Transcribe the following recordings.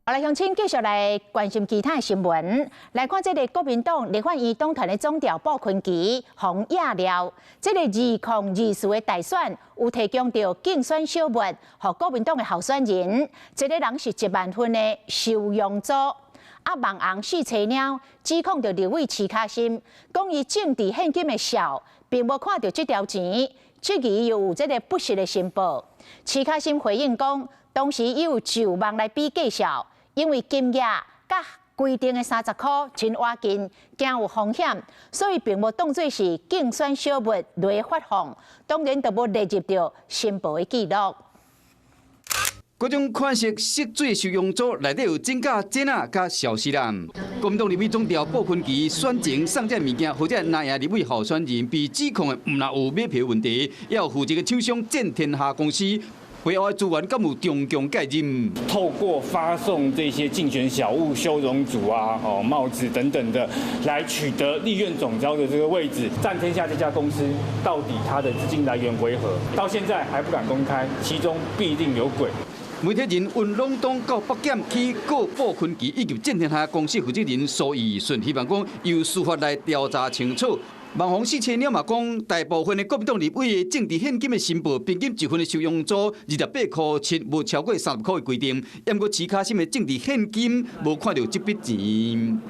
好來，鄉親繼續來關心其他的新聞。來看這个國民黨立法院黨團的總召傅崐萁予人野料，這个2024的大選有提供著競選小物，予國民黨的候選人，一个人是1萬份的收容組。啊，網紅四叉貓指控著立委徐卡心，講伊政治獻金的數，並無看著這條錢，質疑有這个不實的申報。徐卡心回應講，當時伊有就網來比價數。因為金額佮規定的30箍真倚近，驚有風險，所以並無當做是競選小物來發放，當然就無列入著申報的記錄。各種款式色水收容組內底有真假錢仔佮消息啦。國民黨立委總召傅崐萁選前送這物件，或者藍營立委候選人被指控的，毋但有買票問題，也有負責的廠商戰天下公司。背後的資源敢有中共介入？透過發送這些競選小物、收容組啊、哦帽子等等的，來取得立院總召的這個位置。戰天下這家公司到底它的資金來源為何？到現在還不敢公開，其中必定有鬼。媒體人溫朗東到北檢去告傅崐萁以及戰天下公司負責人蘇奕順，希望講由司法來調查清楚。網紅四叉貓嘛講，大部分的國民黨立委的政治獻金的申報，平均一份的收容組28塊7，無超過30箍的規定。毋過徐卡心的政治獻金無看著這筆錢。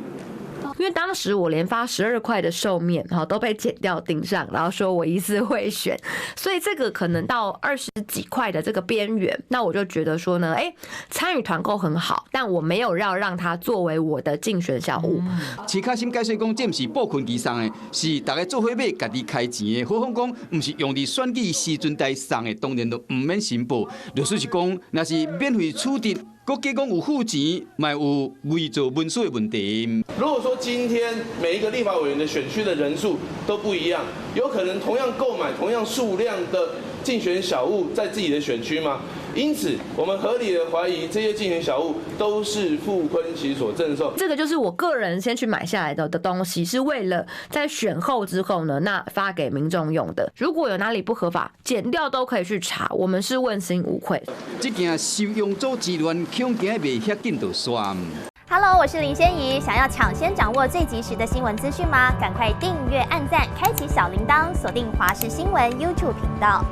因為當時我連發12塊的壽麵，哈都被檢調盯上，然後說我疑似賄選，所以這個可能到20幾塊的這個邊緣，那我就覺得說呢，哎，參與團購很好，但我沒有要讓它作為我的競選小物。徐卡心解釋講，這毋是傅崐萁送的，是大家做伙買，家己開錢的。何況講，毋是用佇選舉時陣來送的，當然就毋免申報。律師是講，若是免費取得，閣假講有付錢，嘛有偽造文書的問題。如果說今天每一個立法委員的選區的人數都不一樣，有可能同樣購買同樣數量的競選小物在自己的選區嗎？因此，我們合理的懷疑這些競選小物都是傅崐萁所贈送。這個就是我個人先去買下來的東西，是為了在選後之後呢，那發給民眾用的。如果有哪裡不合法，檢調都可以去查，我們是問心無愧。這件收容組之亂，恐驚袂遐緊就煞。 Hello，我是林仙怡。想要搶先掌握最及時的新聞資訊嗎？趕快訂閱、按讚、開啟小鈴鐺，鎖定華視新聞 YouTube 頻道。